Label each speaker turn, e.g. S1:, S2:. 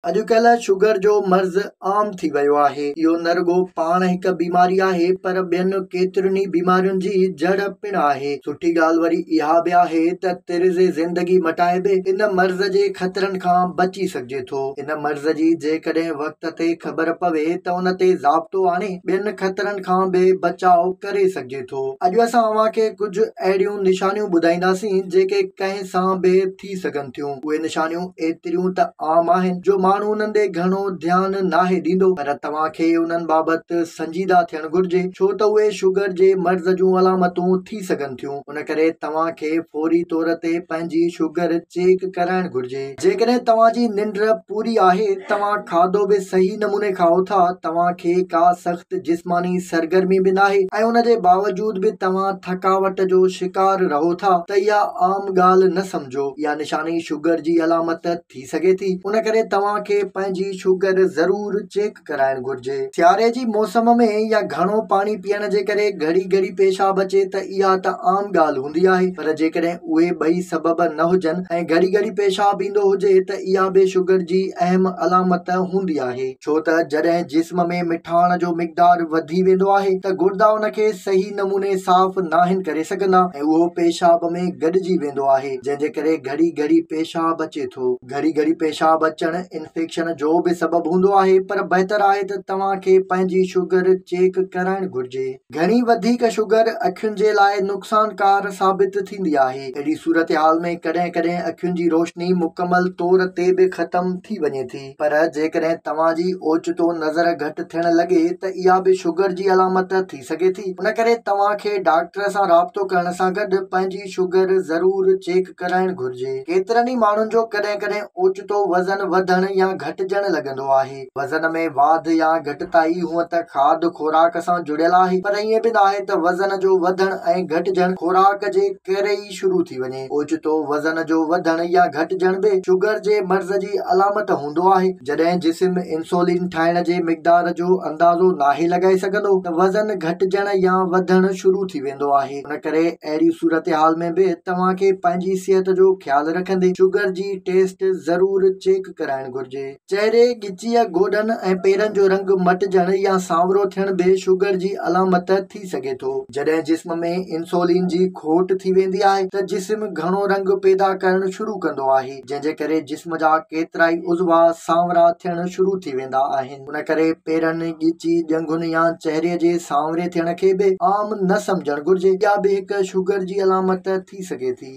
S1: اڄڪلهه شگر جو مرض عام ٿي ويو آهي. اهو نه رڳو پاڻ هڪ بيماري آهي پر ٻين ڪيترين ئي بيمارين جي جڙ پڻ آهي. سٺي ڳالهه وري اها به آهي ته طرز زندگي مٽائي به ان مرض جي خطرن کان بچي سگهجي ٿو. ان مرض جي جيڪڏهن وقت تي خبر پوي ته ان تي ضابطو آڻي ٻين خطرن کان به بچاء ڪري سگهجي ٿو. اڄ اسان اوهان کي ڪجهه اهڙيون نشانيون ٻڌائينداسين جيڪي ڪنهن سان به ٿي سگهن ٿيون. اهي نشانيون ايتريون ته عام آهن جو ماڻهو انهن ڏي گهڻو ڌيان ناهي ڏيندو پر توهان کي انهن بابت سنجيده ٿيڻ گهرجي ڇو ته اهي شگر جي مرض جون علامتون ٿي سگهن ٿيون ان ڪري توهان کي فوري طور تي پنهنجي شگر چيڪ ڪرائڻ گهرجي. جيڪڏهن توهان جي ننڊ پوري آهي، توهان کاڌو به صحيح نموني کائو ٿا، توهان کي ڪا سخت جسماني سرگرمي به ناهي ۽ ان جي باوجود به توهان ٿڪاوٽ جو شڪار رهو ٿا ته اها عام ڳالهه نه سمجهو، اها نشاني شگر جي علامت ٿي سگهي ٿي، ان ڪري توهان کي پنهنجي شگر ضرور چيڪ ڪرائڻ گهرجي. سياري جي موسم ۾ يا گهڻو پاڻي پيئڻ جي ڪري گهڙي گهڙي پيشاب اچي ته اها ته عام ڳالهه هوندي آهي پر جيڪڏهن اهي ٻئي سبب نه هجن ۽ گهڙي گهڙي پيشاب ايندو هجي ته اها به شگر جي اهم علامت هوندي آهي. ڇو ته جڏهن جسم ۾ مٺاڻ جو مقدار وڌي ويندو آهي ته گردا ان کي صحيح نموني صاف ناهن ڪري سگهندا ۽ اهو پيشاب ۾ گڏجي ويندو آهي جنهن جي ڪري گهڙي گهڙي پيشاب اچي ٿو. گهڙي گهڙي پيشاب اچڻ انفيڪشن جو به سبب هوندو آهي پر بهتر آهي ته توهان کي پنهنجي شگر چيڪ ڪرائڻ گهرجي. گهڻي وڌيڪ شگر اکين جي لاء نقصانڪار ثابت ٿيندي آهي. اهڙي صورتحال ۾ ڪڏهن ڪڏهن اکين جي روشني مڪمل طور تي به ختم ٿي وڃي ٿي. پر جيڪڏهن توهان جي اوچتو نظر گهٽ ٿيڻ لڳي ته اها به شگر جي علامت ٿي سگهي ٿي. ان ڪري توهان کي ڊاڪٽر سان رابطو ڪرڻ سان گڏ پنهنجي شگر ضرور چيڪ ڪرائڻ گهرجي. ڪيترن ئي ماڻهن جو ڪڏهن ڪڏهن اوچتو وزن وڌڻ يا گهٽجڻ لڳندو آهي. وزن ۾ واڌ يا گهٽتائي هونء ته کاڌ خوراڪ سان جڙيل آهي پر ائين به ناهي ته وزن جو وڌڻ ۽ گهٽجڻ خوراڪ جي ڪري ئي شروع ٿي وڃي. اوچتو وزن جو وڌڻ يا گهٽجڻ به شگر جي مرض جي علامت هوندو آهي. جڏهن جسم انسولين ٺاهڻ جي مقدار جو اندازو ناهي لڳائي سگهندو ته وزن گهٽجڻ يا وڌڻ شروع ٿي ويندو آهي. ان ڪري اهڙي صورتحال ۾ به توهان کي پنهنجي صحت جو خيال رکندي شگر جي ٽيسٽ ضرور چيڪ ڪرائڻ گهرجي. چهري، ڳچيء، گوڏن ۽ پيرن جو رنگ مٽجڻ يا سانورو ٿيڻ به شگر جي علامت ٿي سگهي ٿو. جڏهن جسم ۾ انسولين جي کوٽ ٿي ويندي آهي ته جسم گهڻو رنگ پيدا ڪرڻ شروع ڪندو آهي، جنهن جي ڪري جسم جا ڪيترائي عضوا سانورا ٿيڻ شروع ٿي ويندا آهن. ان ڪري پيرن، ڳچي، ڄنگهن يا چهري جي سانوري ٿيڻ کي به عام نه سمجهڻ گهرجي، اها به هڪ شگر جي علامت ٿي سگهي ٿي.